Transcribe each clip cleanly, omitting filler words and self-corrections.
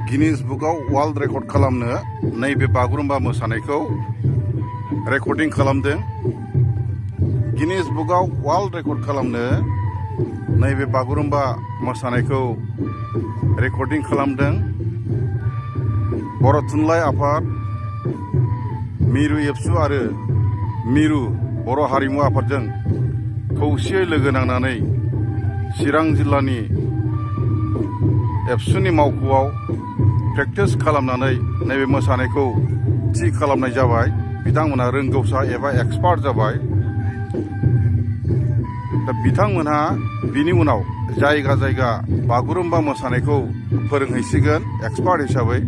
Guinness बुकआव world record खालामनो नैबे बागुरुम्बा मोसानायखौ रेकर्डिं खालामदों। गिनिस बुकआव वर्ल्ड रेकर्ड खालामनो नैबे बागुरुम्बा मोसानायखौ रेकर्डिं खालामदों। बर' थुनलाइ आफाद, मिरु एबसु आरो मिरु बर' हारिमु आफादजों खौसेयै लोगो नांनानै चिरां जिल्लानि एबसुनि मावख'आव प्रेक्टिस खालामनानै नैबे मोसानायखौ थि खालामनाय जाबाय। बिथांमोनहा रोंगौसा एबा एक्सपार्ट जाबाय। दा बिथांमोनहा बिनि उनाव जायगा जायगा बागुरुम्बा मोसानायखौ फोरोंहैसिगोन एक्सपार्ट हिसाबै।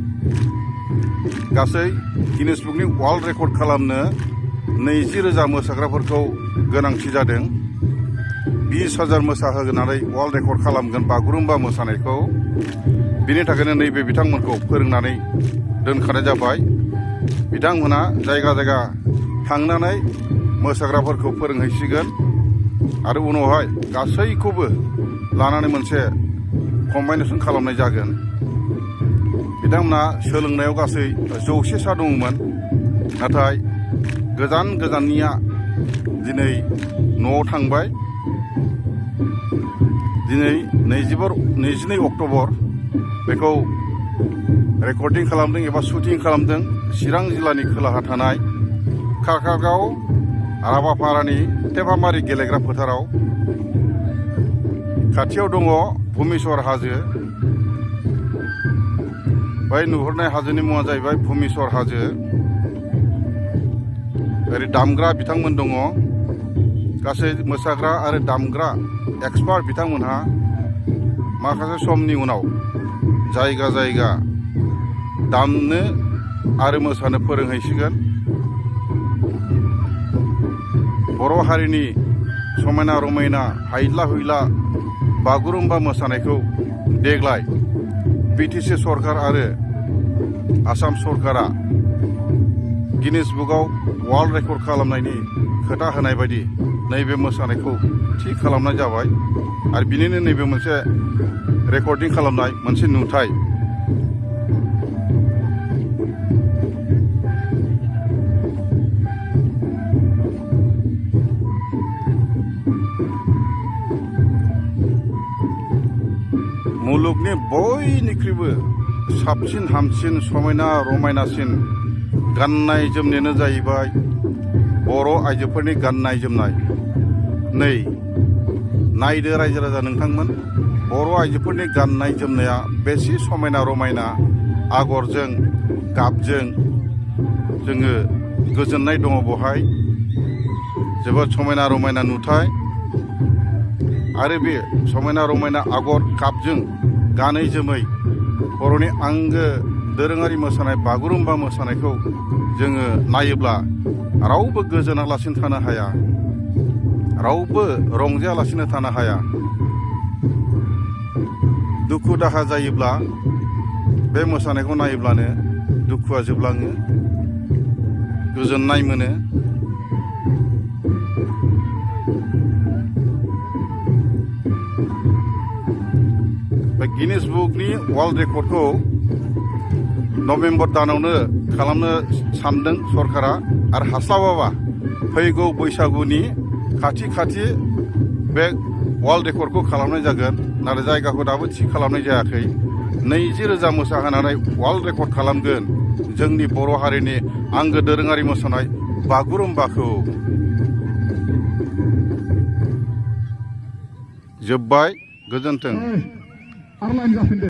गासै गिनिस बुकनि वर्ल्ड रेकर्ड खालामनो 20,000 मोसाग्राफोरखौ गोनांथि जादों। 20,000 मोसाहोनानै वर्ल्ड रेकर्ड खालामगोन बागुरुम्बा मोसानायखौ। बिनि थाखायनो नैबे बिथांमोनखौ फोरोंनानै दोनखानाय जाबाय। बिथांमोना जायगा जायगा थांनानै मोसाग्राफोरखौ फोरोंहैसिगोन आरो उनावहाय गासैखौबो लानानै मोनसे कम्बाइनेसन खालामनाय जागोन। बिथांमोना सोलोंनायाव गासै 100सा दङमोन, नाथाय गोजान गोजाननिया दिनै न'आव थांबाय। दिनै 22 अक्ट'बर बेखौ रेकर्डिं खालामदों एबा शुटिं खालामदों चिरां जिल्लानि खोलाहा थानाय खारखागाव राबापारानि टेपामारि गेलेग्रा फोथाराव। खाथियाव दङ भुमेश्वर हाजो। बै नुहुरनाय हाजोनि मुङा जाहैबाय भुमेश्वर हाजो। ओरै दामग्रा बिथांमोन दङ। गासै मोसाग्रा आरो दामग्रा एक्सपार्ट बिथांमोनहा माखासे समनि उनाव जायगा जायगा दामनो आरो मोसानो फोरोंहैसिगोन। बर' हारिनि समायना रमायना हायला हुइला बागुरुम्बा मोसानायखौ देग्लाय BTC सरकार आरो आसाम सरकारा गिनिस बुकआव वर्ल्ड रेकर्ड खालामनायनि खोथा होनाय बायदि नैबे मोसानायखौ थि खालामनाय जाबाय आरो बिनिनो नैबे मोनसे रेकर्डिं खालामनाय मोनसे नुथाय। मुलुगनि बयनिख्रुइबो साबसिन हामसिन समायना रमायनासिन गाननाय जोमनायानो जाहैबाय बर' आइजोफोरनि गाननाय जोमनाय। नै नायदो रायजो राजा नोंथांमोन, बर' आइजोफोरनि गाननाय जोमनाया बेसे समायना रमायना आगरजों गाबजों जोङो गोजोननाय दङ बहाय। जोबोद समायना रमायना नुथाय आरो बे समायना रमायना आगर गाबजों गानै जोमै बर'नि आंगो दोरोङारि मोसानाय बागुरुम्बा मोसानायखौ जोङो नायोब्ला रावबो गोजोनालासिनो थानो हाया, रावबो रंजायालासिनो थानो हाया। दुखु दाहा जायोब्ला बे मोसानायखौ नायोब्लानो दुखुआ जोबलाङो, गोजोननाय मोनो। बे गिनिस बुकनि वर्ल्ड रेकर्डखौ नभेम्बर दानावनो खालामनो सानदों सरकारा आरो हास्लाबाबा फैगौ बैसागुनि खाथि बे वर्ल्ड रेकर्डखौ खालामनाय जागोन। नाथाय जायगाखौ दाबो थि खालामनाय जायाखै। 20,000 मोसाहोनानै वर्ल्ड रेकर्ड खालामगोन जोंनि बर' हारिनि आंगो दोरोङारि मोसानाय बागुरुम्बाखौ। जोब्बाय, गोजोन्थों।